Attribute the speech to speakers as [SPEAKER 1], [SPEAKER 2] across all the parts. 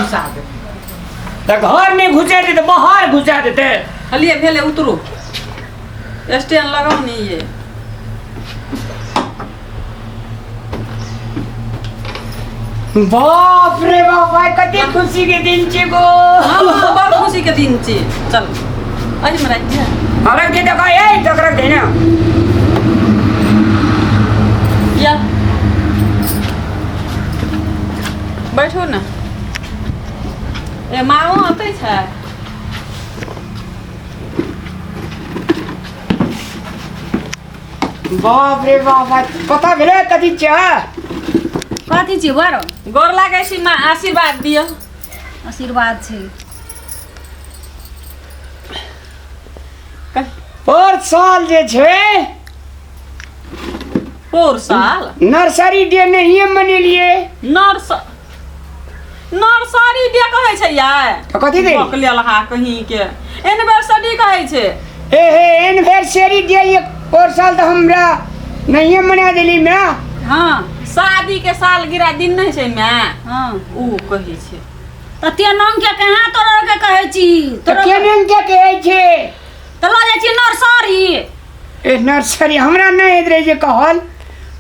[SPEAKER 1] घुसा दे तऽ घर नहि घुसा देतै बाहर घुसा देतै।
[SPEAKER 2] हलिए भेलै, उतरू, स्टैंड लगाउ ने ये।
[SPEAKER 1] बाप रे बाप, आइ कते खुशी के दिन छै गो।
[SPEAKER 2] हाँ, बड़ खुशी के दिन छी। चल, एहिमे राखि दिअ।
[SPEAKER 1] हाँ, रख दे, देखा, ए तक रख दे ना।
[SPEAKER 2] या बैठू ने। ए माओ अतै छै।
[SPEAKER 1] बाप रे बाप, आइ पता भेलै कथी छै?
[SPEAKER 3] कथी छी बड़?
[SPEAKER 2] गोर लागै छी माँ, आशीर्वाद दिअ।
[SPEAKER 3] आशीर्वाद छै।
[SPEAKER 1] पर साल जे छै
[SPEAKER 2] पोर साल
[SPEAKER 1] नर्सरी डे नहिए मनेलिए।
[SPEAKER 2] नर्सरी डे कहै छै यार?
[SPEAKER 1] तऽ कथी दे?
[SPEAKER 2] बकलेल हा कहीं के, एनिवर्सरी कहै छै।
[SPEAKER 1] ए हे, एनिवर्सरी डे ये पर साल तऽ हमरा नहिए मना देली मैं।
[SPEAKER 2] शादी के सालगिरह दिन नहि छै माय? ऊ कहै छै।
[SPEAKER 3] तऽ ते नाम के कहाँ तोरा के कहै छी?
[SPEAKER 1] तऽ
[SPEAKER 3] तोरा
[SPEAKER 1] केना के कहै छै?
[SPEAKER 3] तऽ लऽ जाइ छी नर्सरी।
[SPEAKER 1] ए नर्सरी हमरा नहि होइत रहै छै कहल।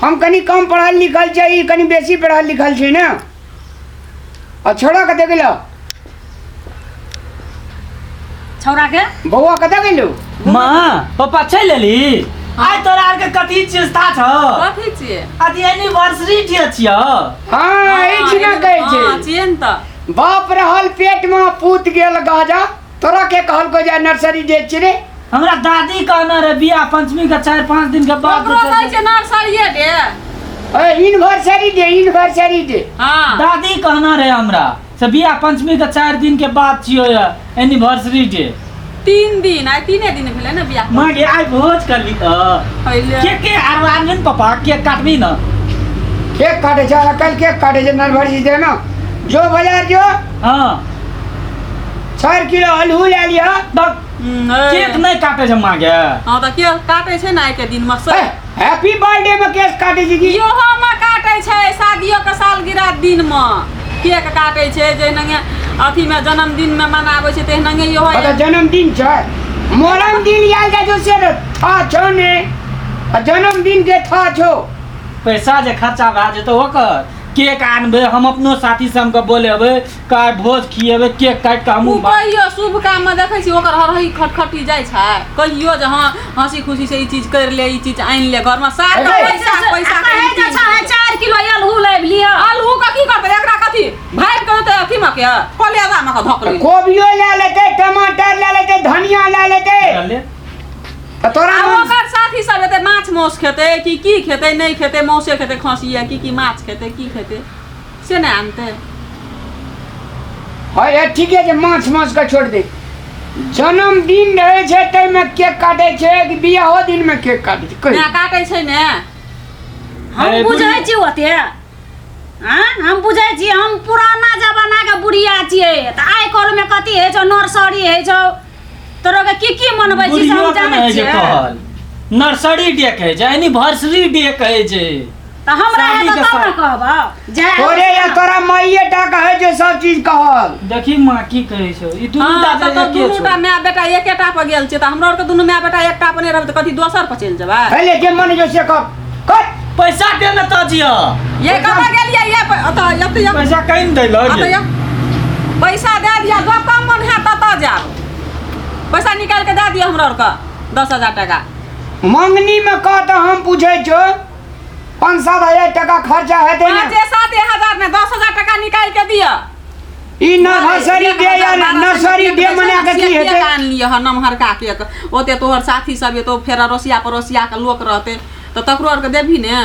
[SPEAKER 1] हम कनि कम पढ़ल लिखल छै, ई कनि बेसी पढ़ल लिखल छै ने। आ छोड़ा कतऽ गेलो?
[SPEAKER 3] छौड़ा के
[SPEAKER 1] बौआ कतऽ गेलो?
[SPEAKER 4] माँ पापा चलि एली। आइ तोरा आरके कथी चिंता छौ?
[SPEAKER 2] कथी छियै?
[SPEAKER 4] अथी एनिवर्सरी डे छियौ।
[SPEAKER 1] हाँ, एहिठिना कहै
[SPEAKER 2] हँ
[SPEAKER 1] छै।
[SPEAKER 2] छियै ने तऽ।
[SPEAKER 1] बाप रहल पेट में, पूत गेल गाजा। तोरा के कहलको जे नर्सरी डे छियै रे?
[SPEAKER 4] हमरा दादी कहने रहे बियाह पंचमी के 4-5 दिन के बाद।
[SPEAKER 2] ओकरो कहै छै नर्सरीए डे।
[SPEAKER 1] ए यूनिवर्सरी डे, यूनिवर्सरी डे।
[SPEAKER 2] हँ।
[SPEAKER 4] दादी कहने रहे हमरा से बियाह पंचमी के 4 दिन के बाद छियो एनिवर्सरी डे।
[SPEAKER 2] 3 दिन, आइ 3 दिन भेलै ने बियाह।
[SPEAKER 4] माँ गे, आइ भोज कर ली तऽ।
[SPEAKER 2] पहिले
[SPEAKER 4] के के आर आनबे ने पापा, केक काटबी ने?
[SPEAKER 1] केक काटे छै कल, केक काटे छै नर्सरी डे में। जो बाजार जो। 4 किलो आलू ले लिया।
[SPEAKER 4] बक, केक नहीं काटे छै माँ गे।
[SPEAKER 2] हाँ, तऽ केक काटे छै ने आइ के दिन में से।
[SPEAKER 1] हैप्पी बर्थडे में केक काटे छै की?
[SPEAKER 2] इहो में काटे छै, शादियो के सालगिरह दिन में केक काटे छै। जे नंगे अथी में जन्मदिन में मनाबै छै तेहनंगे इहो।
[SPEAKER 1] अरे जन्मदिन छै, मरम दिन आयल जाइ छौ से था छौ ने, आ जन्मदिन के था छौ।
[SPEAKER 4] पैसा जे खर्चा भए जेतौ ओकर, केक आनबै हम अपनो साथी सबके बोलेबै, काहे भोज खिएबै केक काटि कऽ
[SPEAKER 2] ओ
[SPEAKER 4] हमहूँ।
[SPEAKER 2] कहियो शुभ काम में देखै छी ओकर हरही खटखटी जाइ छै? कहियो जे हाँ हंसी खुशी से ई चीज कर ले, ई चीज आनि ले घर में साथ।
[SPEAKER 1] अरे,
[SPEAKER 2] पैसा पैसा के
[SPEAKER 3] कहै
[SPEAKER 2] ई
[SPEAKER 3] जे
[SPEAKER 2] चीज।
[SPEAKER 3] छै 4 किलो आलू लाबि लिअ।
[SPEAKER 2] आलू का की करतै? एकरा कथी भागि के देतै? अथी में के कलेजा में के धक ले।
[SPEAKER 1] कोबियो ले लेतै, टमाटर ले लेतै, धनिया ले लेतै।
[SPEAKER 4] ले।
[SPEAKER 1] तऽ तोरा
[SPEAKER 2] आ
[SPEAKER 1] मन
[SPEAKER 2] ओकर साथी सब एतै, माछ माउस खेतै कि की खेतै? नहि खेतै, माउसे खेतै, खसिया की की माछ खेतै, की खेतै से नहि आनतै।
[SPEAKER 1] हँ, ये ठीके छै, माछ मांस के छोड़ दे। जन्मदिन रहै छै ताहिमे केक काटै छै कि बियाहो दिनमे केक काटै छै? कहि।
[SPEAKER 2] नहि काटै छै ने।
[SPEAKER 3] हम
[SPEAKER 4] अरे
[SPEAKER 3] बुझै
[SPEAKER 4] बुढ़ी-
[SPEAKER 3] छी ओते। आँ, हम बुझै छी, हम पुराना जमाना के बुढ़िया छियै। तऽ आइ काल्हिमे कथी होइ छौ, नर्सरी होइ छौ, तोरा के की की मनबै छी से
[SPEAKER 4] बुढ़ियो
[SPEAKER 3] हम
[SPEAKER 4] के
[SPEAKER 3] जानै
[SPEAKER 4] नहि छै
[SPEAKER 3] छियै।
[SPEAKER 4] कहल नर्सरी डे कहै छै, एनिवर्सरी डे कहै छै।
[SPEAKER 3] तऽ हमरा
[SPEAKER 4] शादी
[SPEAKER 3] हेतौ
[SPEAKER 4] के
[SPEAKER 3] तब ने
[SPEAKER 4] साल।
[SPEAKER 3] कहबौ जे
[SPEAKER 1] तोरे या तोरा माइये टा कहै छै सब चीज कहल।
[SPEAKER 4] देखी माँ की कहै छौ ई दुनू
[SPEAKER 2] हँ
[SPEAKER 4] टा
[SPEAKER 2] तऽ
[SPEAKER 4] जे
[SPEAKER 2] तऽ
[SPEAKER 4] एके
[SPEAKER 2] दुनू
[SPEAKER 4] छौ।
[SPEAKER 2] टा माय बेटा एकेटा पर गेल छियै, तऽ हमरो आरके दुनू माय बेटा एकटा पर नहि रहबै तऽ कथी दोसर पर चलि जेबै?
[SPEAKER 1] पहिले जे मन जो से कर कर।
[SPEAKER 4] पैसा दे ने तऽ जिया।
[SPEAKER 2] ये कतऽ गेलियै? ये ओतऽ एतऽ ये।
[SPEAKER 4] पैसा कहीं ने दैलऽ
[SPEAKER 2] अतऽ
[SPEAKER 4] गे।
[SPEAKER 2] ये। पैसा दए दिअ, जतऽ मन हैत ततऽ जायब। पैसा निकालि कऽ दए दिअ हमरा आरके 10,000 टाका।
[SPEAKER 1] मंगनी में कह तऽ हम पूछै छौ, 5-7 हजार टका खर्चा हेतै ने?
[SPEAKER 2] 5-7 हजार ने, 10,000 टाका निकालि के दिअ।
[SPEAKER 1] ई नर्सरी डे या नर्सरी डे मना के की हेतै?
[SPEAKER 2] आनि लिअ हँ नमहरका केक। ओते तोहर साथी सब एतौ, फेर अड़ोसिया पड़ोसिया के लोक रहतै तऽ तकरो आरके देबही ने।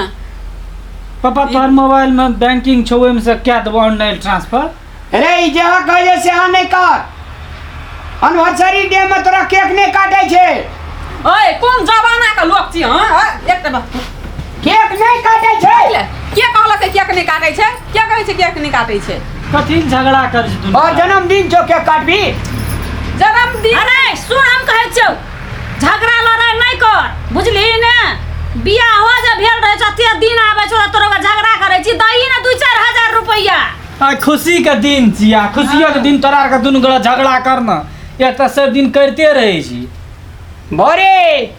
[SPEAKER 4] पापा, तोहर मोबाइल में बैंकिंग छौ, ओहिमे से कए देबो ऑनलाइन ट्रांसफर।
[SPEAKER 1] रे, ई जेहा कहै छै सेहा नहि कर। एनिवर्सरी डे में तोरा केक नहि काटै छै।
[SPEAKER 2] ओए, कोन जमाना के लोक छी? हँ, एकटा बात।
[SPEAKER 1] केक नहि काटै छै।
[SPEAKER 2] ले, के कहलक केक नहि काटै छै? के कहै छै केक नहि काटै छै?
[SPEAKER 4] कथी झगड़ा कर छै दुनू?
[SPEAKER 1] और जन्मदिन छौ, केक काटबी?
[SPEAKER 2] जन्मदिन।
[SPEAKER 3] अरे सुन, हम कहै छियौ, झगड़ा लड़ाइ नहि कर, बुझलिही ने? बियाह जे भेल रहै छौ, ते दिन आबै छौ, तोरा झगड़ा करै छी। दही ने 2-4 हजार रुपैआ।
[SPEAKER 4] आइ खुशी के दिन छी आ खुशियो के दिन तोरा आरके दुनू गोरा झगड़ा करना एक तऽ सब दिन करिते रहै छी।
[SPEAKER 1] भोरे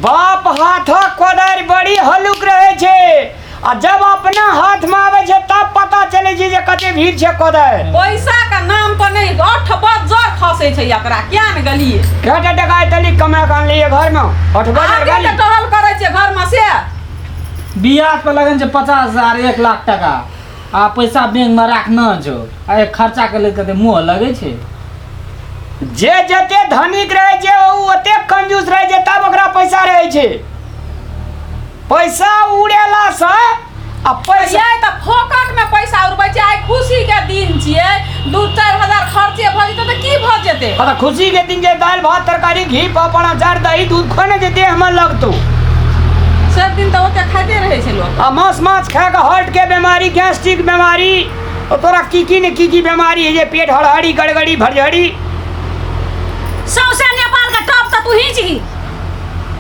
[SPEAKER 1] बाप हाथक कोदारि बड़ी हल्लुक रहै छै आ जब अपना हाथ में आबै छै तब पता चलै छै जे कते भीड़ छै कोदारि।
[SPEAKER 2] पैसा के नाम पर नहि 8 बजर खसै छै एकरा, किया ने गेलियै?
[SPEAKER 1] केटा टका तली कमा के अनलियै घर में? 8 बजर
[SPEAKER 2] आगे
[SPEAKER 1] गेली।
[SPEAKER 2] के टहल करै छै घर में से।
[SPEAKER 4] बियाह पर लगन छै 50,000 1 लाख टका आ पैसा बैंक में राखना छौ आ एक खर्चा के लेल कते मोह लगै छै।
[SPEAKER 1] जे जते धनिक रहै छै ओ ओते कंजूस रहै छै, तब ओकरा पैसा रहै छै। पैसा उड़ेला से आ पैसा
[SPEAKER 2] ये तऽ फोकट में पैसा उड़बै छै। आइ खुशी के दिन छियै, 2-4 हजार खर्चे भऽ जेतै तऽ की भऽ जेतै?
[SPEAKER 1] हाँ, तऽ खुशी के दिन जे दालि भात तरकारी घी पापड़ अचार दही दूध खोने जे देह में लगतौ।
[SPEAKER 2] सब दिन तऽ ओते खाइते रहै छै लोक।
[SPEAKER 1] आ मांस माछ खा के हार्ट के बीमारी, गैस्ट्रिक बीमारी, और तोरा की की ने की की बीमारी है जे पेट हड़हड़ी गड़गड़ी भरझड़ी।
[SPEAKER 3] सौंसे नेपाल के टॉप तऽ तू ही छी,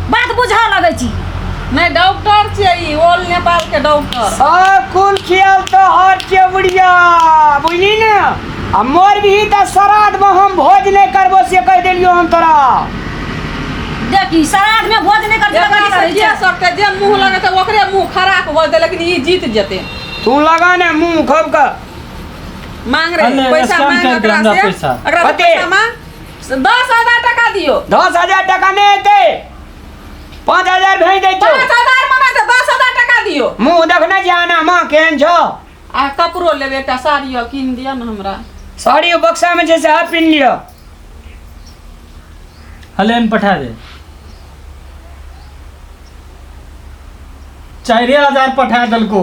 [SPEAKER 3] बात बुझा लगै छी।
[SPEAKER 2] नहीं डॉक्टर छियै ई, ऑल नेपाल के डॉक्टर।
[SPEAKER 1] सब कुल खियाल तो हर के बुढ़िया बुझली ने। आ मोर भी तऽ श्राद्ध में हम भोज नहीं करबो से कह देलियो हम तोरा।
[SPEAKER 3] देखी श्राद्ध में भोज नहीं करबो
[SPEAKER 2] एकरा से के सकते, जे मुंह लगेतै ओकरे मुंह खराब भऽ जेतै, लेकिन ई जीत जेतै।
[SPEAKER 1] तू लगा ने मुंह खोब के।
[SPEAKER 2] मांग रे
[SPEAKER 4] अरे,
[SPEAKER 2] पैसा
[SPEAKER 4] स्कैम
[SPEAKER 2] मांग
[SPEAKER 4] कर दे
[SPEAKER 2] एकरा
[SPEAKER 4] हमरा
[SPEAKER 2] से।
[SPEAKER 4] पैसा।
[SPEAKER 2] एकरा से
[SPEAKER 1] कते?
[SPEAKER 2] पैसा मांग। 10,000 टका दियो।
[SPEAKER 1] 10,000 टका नहीं हेतै, 5,000 भेज दै छौ।
[SPEAKER 2] 5,000 मना तऽ 10,000 टका दियो।
[SPEAKER 1] मुंह देखने छी आना माँ केहन छौ?
[SPEAKER 2] आ कपड़ो लेबै, एकटा साड़ियो कीन दिअ ने हमरा।
[SPEAKER 1] साड़ी बक्सा में छै से पिन लिअ।
[SPEAKER 4] हले पठा दे। 4,000 पठा देलको।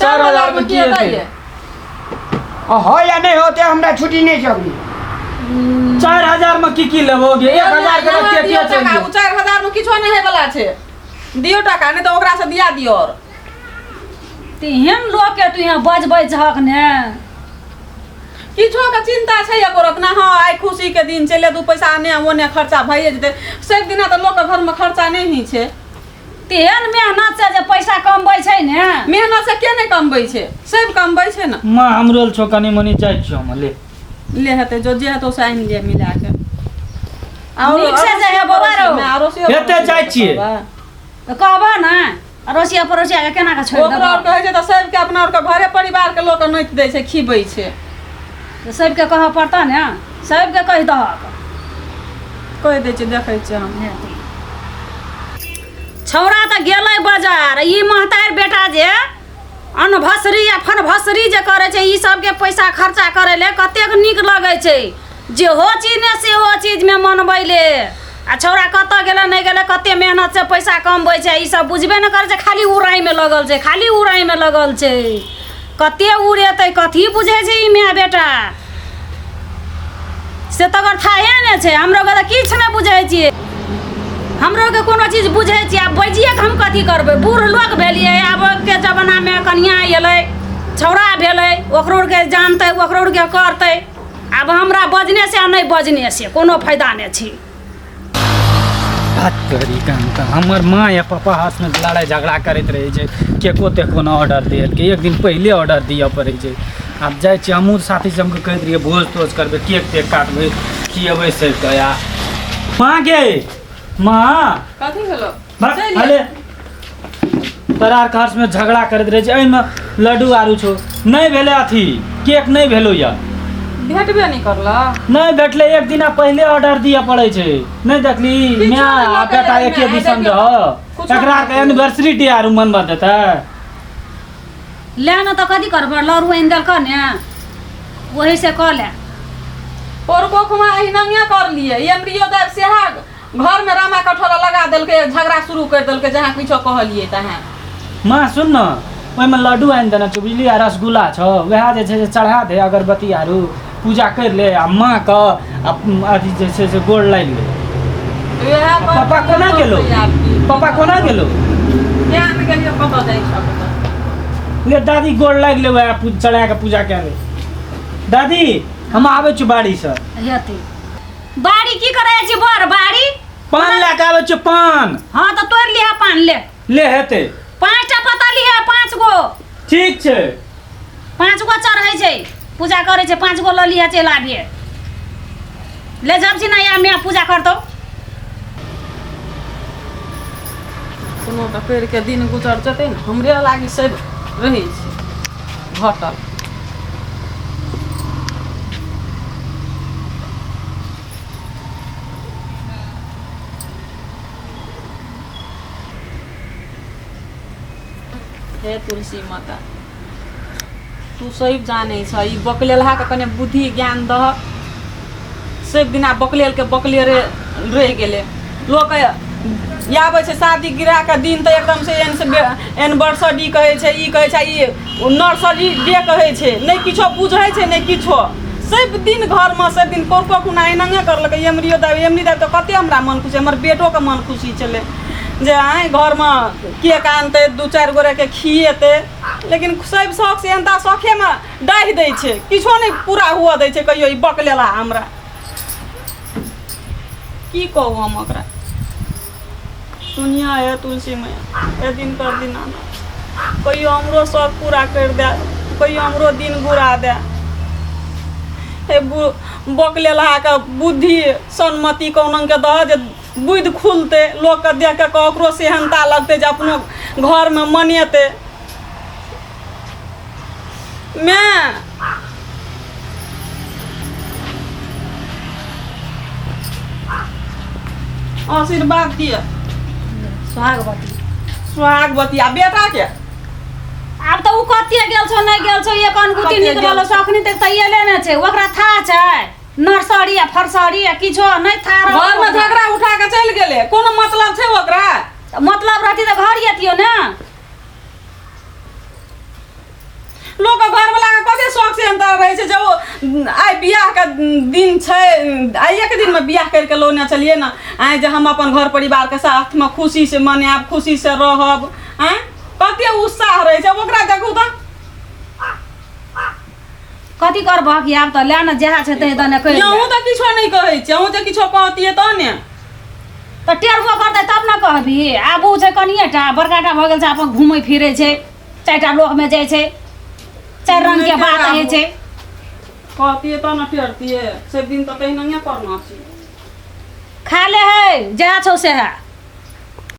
[SPEAKER 4] 4,000 में की हेतै?
[SPEAKER 1] हो या नहीं होते हमरा छुट्टी नहीं छै।
[SPEAKER 4] 4,000 में की की लेबोगे? 1,000 के
[SPEAKER 2] यहाँ
[SPEAKER 4] के
[SPEAKER 2] दियौ
[SPEAKER 4] के
[SPEAKER 2] टका,
[SPEAKER 4] चलि
[SPEAKER 2] ओ 4,000 में किछो नहीं होय वाला छै। दियौ टका, नहीं तऽ ओकरा से दिया दियौ। और
[SPEAKER 3] तेहन लोक के तू यहाँ बजबै छहक ने।
[SPEAKER 2] किछो के चिंता छै एको रत्ना? हाँ आइ खुशी के दिन छै, ले 2 पैसा आने ओने खर्चा भइए जेतै। सब दिना तऽ लोक के घर में खर्चा नहीं होइ छै।
[SPEAKER 3] तेहन मेहनत से जे पैसा कमबै छै ने।
[SPEAKER 2] मेहनत से के नहीं कमबै छै, सब कमबै छै ने।
[SPEAKER 4] माँ हमरो छौ कनी मनी जाइ छियौ हम, ले
[SPEAKER 2] ले हेतै जो जे हेतौ से आनि लिअ मिला के।
[SPEAKER 3] नीक से जे हे बौआ रौ।
[SPEAKER 4] हेतै जाइ छियै।
[SPEAKER 3] तऽ कहबह ने अड़ोसिया पड़ोसिया के केना के छोड़ि
[SPEAKER 2] ओकरो
[SPEAKER 3] देबह?
[SPEAKER 2] आर कहै छै तऽ सबके अपना आरके घरे परिवार के लोक नोति दै छै, खिबै छै।
[SPEAKER 3] तऽ सबके कहऽ पड़तऽ ने, सबके कहि दहक।
[SPEAKER 2] कहि दै छियै, देखै छियै हम।
[SPEAKER 3] छौड़ा तऽ गेलै बाजार, ई महतारि बेटा जे अनभसरी आ फनभसरी जे करै छै, ई सबके पैसा खर्चा करै ले कतेक नीक लगै छै। जेहो चीज ने सेहो चीजमे मनबै ले। आ छौड़ा कतऽ गेलै नहि गेलै, कते मेहनत से पैसा कमबै छै, ई सब बुझबे नहि करै छै। खाली उड़ाइमे लगल छै, खाली उड़ाइमे लगल छै। कते उड़ेतै कथी बुझै छै ई माय बेटा, से तऽ ओकर थाहे नहि छै। हमरो के तऽ किछु नहि बुझै छियै, हमरो के कोनो चीज बुझै छियै। आब बजिए के हम कथी करबै, बूढ़ लोक भेलियै। आब के जमानामे कनिया एलै, छौड़ा भेलै, ओकरो के जानतै, ओकरो के करतै। आब हमरा बजने से आ नहि बजने से कोनो फायदा नहि छै।
[SPEAKER 4] हमर माँ या पापा हाथमे लड़ाइ झगड़ा करैत रहै छै, केको तेको ने ऑर्डर देलकै, एक दिन पहिले ऑर्डर दिअ पड़ै छै। आब जाइ छियै हमहूँ साथी सबके कहैत रहियै भोज तोज करबै, केक तेक काटबै, खिएबै सबके। आ माँ गे माँ
[SPEAKER 2] कथी भेलो?
[SPEAKER 4] अरे तोरा आरके हर्षमे झगड़ा करैत रहै छै, एहिमे लड्डू आरू छौ नहि भेलै, अथी केक नहि भेलौ यऽ,
[SPEAKER 2] भेटबे नहि करलऽ?
[SPEAKER 4] नहि भेटलै, एक दिना पहिले ऑर्डर दिअ पड़ै छै। नहि देखली माय आ बेटा एके दिसन रह, एकरा आरके एनिवर्सरी डे आरू मनबऽ देतै।
[SPEAKER 3] ले ने तऽ कथी करबै, लड़ू आनि देलकऽ ने ओही से कऽ ले।
[SPEAKER 2] पोरको खुमा एहिनांगे करलियै, एमरियो दाइ सेहा घर में रामा कठोरा लगा देलकै, झगड़ा शुरू कर देलकै, जहाँ किछो कहलियै तहाँ।
[SPEAKER 4] माँ सुन न, ओहिमे लड्डू आनि देने छौ बुझलियै, आ रसगुल्ला छौ, वएह जे छै से चढ़ा दे, अगरबत्ती आरू पूजा करि ले, आ माँके आ अथी जे छै से गोड़ लागि ले। पापा कोना गेलो? पापा कोना गेलो? ले दादी गोड़ लागि ले, वएह चढ़ा के पूजा कए ले। दादी हम आबै छी बाड़ीसँ।
[SPEAKER 3] हेतै बाड़ी की करै छी बर बाड़ी?
[SPEAKER 4] पान लए के आबै छी पान।
[SPEAKER 3] हाँ तऽ तोड़ि लिहा पान, ले
[SPEAKER 4] ले हेतै।
[SPEAKER 3] 5टा पत्ता लिहा, 5 गो।
[SPEAKER 4] ठीक छै।
[SPEAKER 3] 5 गो चढ़ै छै, पूजा करै छै, 5 गो लऽ लिहे चलि आबिहे। ले जब छी ना या माय पूजा करतौ।
[SPEAKER 2] कोनो तऽ करिके दिन गुजर जेतै ने, हमरे लागी सब रहै छै घटल। हे तुलसी माता, तू सब जानै छ, ई बकलेलहा के कने बुद्धि ज्ञान दह। सब दिना बकलेल के बकलेरे रहि गेलै। लोक आबै छै शादी गिरहके दिन तऽ एकदम से एन से एनिवर्सरी कहै छै, ई कहै छै, ई नर्सरी डे कहै छै, नहि किछो बुझै छै नहि किछो। सब दिन घरमे सब दिन पौरको खुना एनाहिए करलकै। एमरियो दाइ एमरी दाइ तऽ कते हमरा मन खुशी, हमर बेटोके मन खुशी छलै जे आँय घरमे केक आनतै, 2-4 गोरेके खिएतै, लेकिन सब शौक से एनता शौखेमे डाहि दै छै, किछो नहि पूरा हुअ दै छै कहियो। ई बकलेला हमरा की कहू हम ओकरा। सुनिया हे तुलसी मैया, हे दिन कर दिना कहियो हमरो शौक पूरा करि दे, कहियो हमरो दिन घुरा दे। हे बकलेलहाके बुद्धि सन्मति कौनके दह जे बुद्धि खुलतै, लोकके देख कऽ ओकरो सेहनता लगतै जे अपनो घरमे मनेतै। माय आशीर्वाद दिअ।
[SPEAKER 3] सुहागवती।
[SPEAKER 2] सुहागवती आ बेटा के
[SPEAKER 3] आब तऽ ओ कते गेल छौ नहि गेल छौ, एक अनगुटी
[SPEAKER 2] कते
[SPEAKER 3] निकलल
[SPEAKER 2] गेल
[SPEAKER 3] छौ, अखनी तक तऽ एले नहि छै। ओकरा था छै नर्सरी आ फर्सरी आ किछो नहि था रहल।
[SPEAKER 2] घर में झगड़ा उठा के चलि गेलै, कोनो मतलब छै ओकरा?
[SPEAKER 3] मतलब रहती तऽ घर जैतियो ने।
[SPEAKER 2] लोक घर वाला के कते शौक से अंतर रहै छै जे ओ आइ बियाह के दिन छै, आइए के दिन में बियाह करके लौने चलिए ने, आइ जे हम अपन घर परिवार के साथ में खुशी से मनायब, खुशी से रहब, आँय कते उत्साह रहै छै ओकरा। देखू तऽ
[SPEAKER 3] कथी करबहक, आब तऽ लए ने जएह छै तहि दने करि।
[SPEAKER 2] अहूँ तऽ किछो नहि कहै छी, अहूँ जे किछो कहतियै तहन ने।
[SPEAKER 3] तऽ टेरबो करतै तब ने कहबी। आब ओ छै कनिएटा, बड़काटा भऽ गेल छै, अपन घूमै फिरै छै, 4टा लोकमे जाइ छै, 4 रंगके बात होइ छै।
[SPEAKER 2] कहतियै तहन ने टेरतियै, सब दिन तऽ तहिनाए करना छै।
[SPEAKER 3] खा ले है जएह छौ सएह।